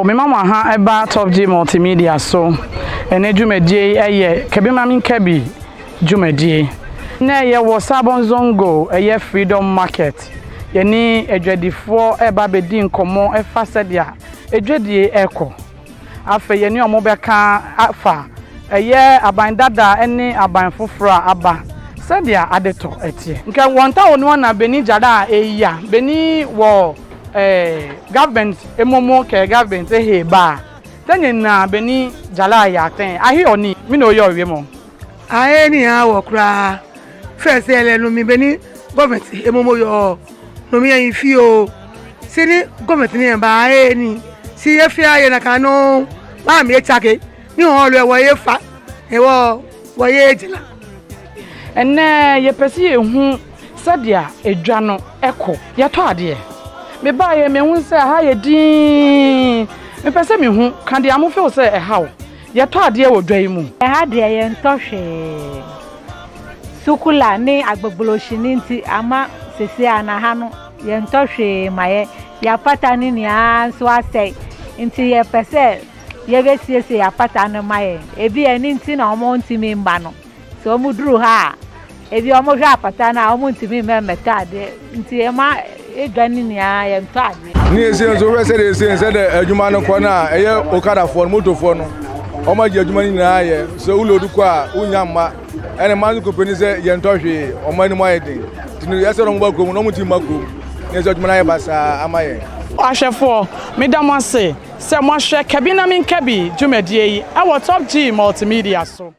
Mema mo aha ɛba Top G Multimedia so. Ɛnɛ dwumadie yi ɛyɛ Kabi Ma Menka Bi dwumadie. Nnɛ yɛwɔ Sabon Zongo, ɛyɛ Freedom Market. Yɛne adwadifoɔ ɛreba abɛdi nkɔmmɔ ɛfa sɛdeɛ adwadie ɛrekɔ. Afei yɛne wɔn bɛka afa ɛyɛ aban dada ne aban foforɔ a aba sɛdeɛ adetɔ ɛteɛ. Nka wɔn ta wɔn na beni gyada a eya beni wɔ eh, government emomo kɛ government ehe ba tɛnyɛ na beni gyala a yɛ ahe ɔni mi na oyɛ ɔwie mo. Aye ni awɔ koraa fɛ sɛ ɛlɛ nomi beni government emomo yɔ nomi yɛn fi o si ni government ni yɛn ba aye ni si ye fi aye na kanu maa mi etsake ni wɔn lɔ wɔ ye fa ɛwɔ wɔ ye gyina. Ɛnɛ yɛpɛ sɛ yɛhu sɛdeɛ edwa no ɛkɔ. Yɛtɔ adeɛ. Mebaeɛ mehu sɛ ha yɛ dinn. Mepɛ sɛ mehu ka deɛ amofew sɛ ɛha wo. Yɛtɔ adeɛ wɔ dwa yi mu. Ɛha deɛ, yɛntɔ hwee. Sukula ne agbogbolohyi ne nti ama sisi a na ha no yɛntɔ hwee ma yɛ yɛapata ne nyinaa nso asɛe, nti yɛpɛ sɛ yɛbɛsiesie yɛapata no ma yɛn. Ebi ɛne nti na wɔn ntumi mba no sɛ wɔn duru ha a, ebi wɔn hwɛ apata no a, wɔn ntumi mmɛmmɛtɔ adeɛ, nti ɛma edwa ne nyinaa yɛntɔ adeɛ. Ne ese nso wobɛ sɛdeɛ ese sɛdeɛ adwuma no kɔ no a, ɛyɛ okadafoɔ no, motofoɔ no, ɔmo agye adwuma no nyinaa yɛ sɛ wolodu kɔ a wonya mma. Ɛne mma nso kɔpɛ ni sɛ yɛntɔ hwee, ɔmo anim ayɛ den, nti no yɛsɛ ɔmo ba kurom na ɔmo ti mma kurom ne sɛ adwuma no ayɛ basaa ama yɛn. Ahwɛfoɔ, meda mo ase sɛ moahwɛ Kabi Na Menka Bi dwumadie yi ɛwɔ Top G Multimedia so.